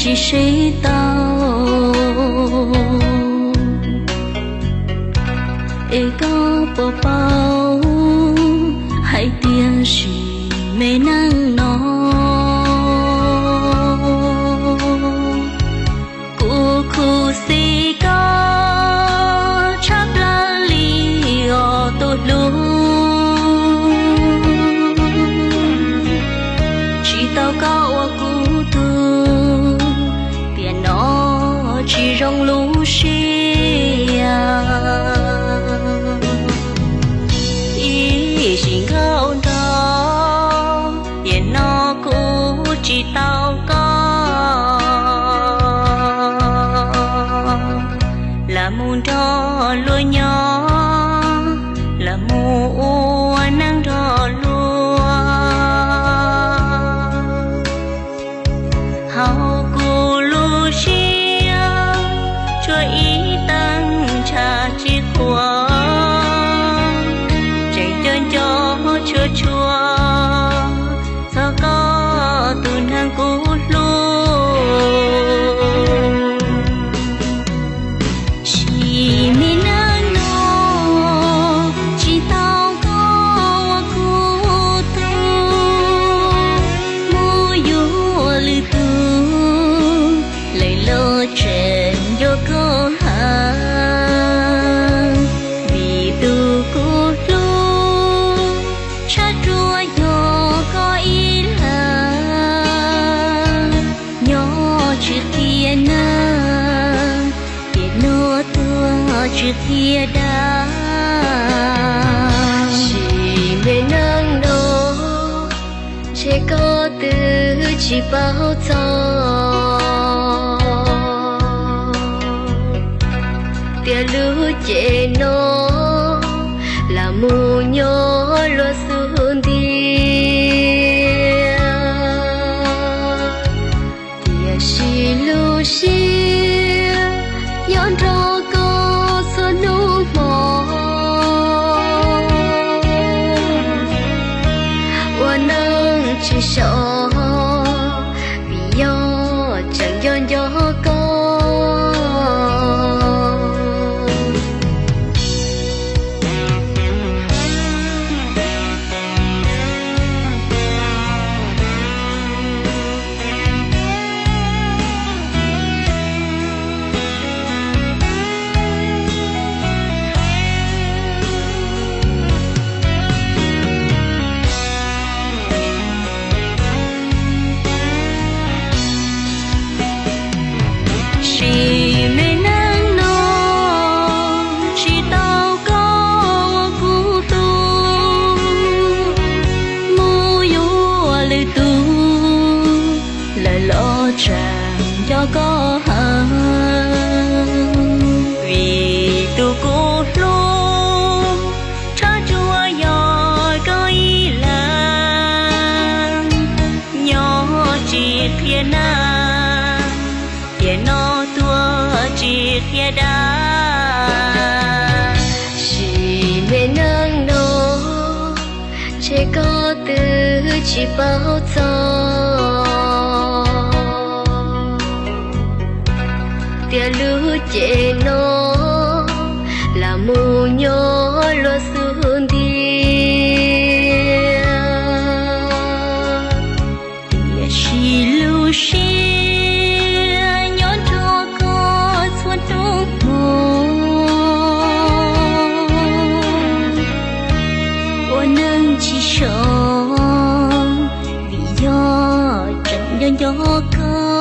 tsis seb tau. Es koj puas paub hais tias sim me neej no kuv khuv xim koj tshaj plaws li os tus hlub. Tsis tau koj ua kuv tug, tiam no tsis zoo lub siab. Ib sim nkauj nrog, tiam no kuv tsis tau koj. Lam mus nrog luag nyob, lam mus ua neej nrog luag. Hauv kuv lub siab tshuav ib teev ntshav tsis qhuav, tseem nco nco tshua tshua txog koj tus neeg kuv hlub. Sim me neej no tsis tau koj ua kuv tug, mus yuav lwm tus, lawm los tseem nco koj heev. Vim tus kuv hlub tshaj ruam yog koj ib leeg, nyob tsis qhia neeg, tiam no tuag tsis qhia dag. Sim me neej no ntshe koj twb tsis paub txog tias lub cev no lam mus nyob luag xub ntiag. Tiam sis lub siab nyob nrog koj txhua hnub hmo, ua neej tsis so, vim yog tseem nco nco koj. Sim me neej no tsis tau koj ua kuv tug, mus yuav lwm tus, lawm los tseem nco koj heev. Vim tus kuv hlub tshaj ruam yog koj ib leeg, nyob tsis qhia neeg, tiam no tuag tsis qhia dag. Sim me neej no ntshe koj twb tsis paub txog tias lub cev no lam mus nyob luag xub ntiag. Tiam sis lub siab nyob nrog koj txhua hnub hmo, ua neej tsis so, vim yog tseem nco nco koj.